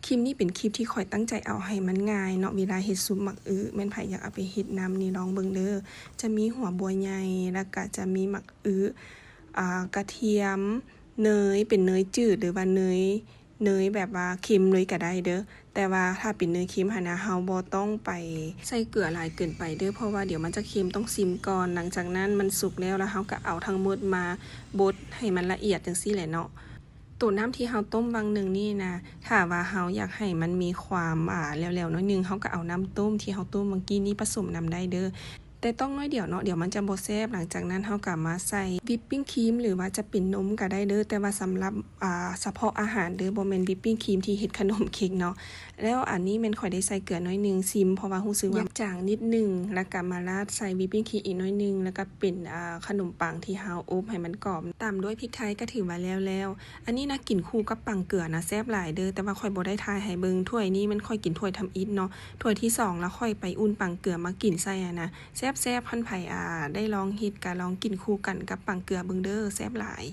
ຄລິບນີ້ເປັນຄລິບທີ່ຂ້ອຍຕັ້ງໃຈເອົາໃຫ້ມັນງ່າຍເນາະ ເວລາເຮັດຊຸບໝາກອຶ ແມ່ນໃຜຢາກເອົາໄປເຮັດນຳນີ້ລອງເບິ່ງເດີ. ຈະມີຫົວບົວໃຫຍ່ ແລ້ວກະຈະມີໝາກອຶ ອ່າ ກະທຽມ ເນີຍ ເປັນເນີຍຈືດ ຫຼືວ່າເນີຍ ເນີຍແບບວ່າເຄັມເລີຍກະໄດ້ເດີ. ແຕ່ວ່າຖ້າເປັນເນີຍເຄັມຫັ້ນນະ ເຮົາບໍ່ຕ້ອງໄປໃສ່ເກືອຫຼາຍເກີນໄປເດີ ເພາະວ່າດຽວມັນຈະເຄັມ ຕ້ອງຊິມກ່ອນ. ຫຼັງຈາກນັ້ນມັນສຸກແລ້ວ ແລ້ວເຮົາກະເອົາທັງໝົດມາບົດໃຫ້ມັນລະອຽດຈັ່ງຊີ້ແຫຼະເນາະ. ໂຕນ້ຳທີ່ເຮົາຕົ້ມຫວ່າງໜຶ່ງນີ້ນະ ຖ້າວ່າເຮົາຢາກໃຫ້ມັນມີຄວາມ ອ່າ ແຫຼວໆໜ້ອຍໜຶ່ງ ເຮົາກະເອົານ້ຳຕົ້ມທີ່ເຮົາຕົ້ມຫວ່າງກີ້ນີ້ປະສົມນຳໄດ້ເດີ ແຕ່ຕ້ອງໜ້ອຍດຽວເນາະ ດຽວມັນຈະບໍ່ແຊບ. ຫຼັງຈາກນັ້ນເຮົາກະມາໃສ່ວິບປິ້ງຄຣີມ ຫຼືວ່າຈະເປັນນົມກະໄດ້ເດີ ແຕ່ວ່າສຳລັບ ອ່າ ສະເພາະອາຫານເດີ ບໍ່ແມ່ນວິບປິ້ງຄຣີມທີ່ເຮັດຂະໜົມເຄັກເນາະ. ແລ້ວອັນນີ້ແມ່ນຂ້ອຍໄດ້ໃສ່ເກືອໜ້ອຍໜຶ່ງ ຊິມ ເພາະວ່າຮູ້ສຶກວ່າຢາກຈາງນິດໜຶ່ງ ແລ້ວກະມາລາດໃສ່ວິບປິ້ງຄຣີມອີກໜ້ອຍໜຶ່ງ ແລ້ວກະເປັນ ອ່າ ຂະໜົມປັງທີ່ເຮົາອົບໃຫ້ມັນກອບ ຕາມດ້ວຍພິກໄທ ກະຖືວ່າແລ້ວແລ້ວ. ອັນນີ້ນະ ກິນຄູ່ກັບປາງເກືອນະແຊບຫຼາຍເດີ ແຕ່ວ່າຂ້ອຍບໍ່ໄດ້ຖ່າຍໃຫ້ເບິ່ງ ຖ້ວຍນີ້ແມ່ນຂ້ອຍກິນຖ້ວຍທຳອິດເນາະ ຖ້ວຍທີສອງ ແລ້ວຂ້ອຍໄປອຸ່ນປາງເກືອມາກິນໃສ່ຫັ້ນນະ ແຊບໆ. ຄັນໃຜ ອ່າ ໄດ້ລອງເຮັດກະລອງກິນຄູ່ກັນກັບປາງເກືອເບິ່ງເດີ ແຊບຫຼາຍ.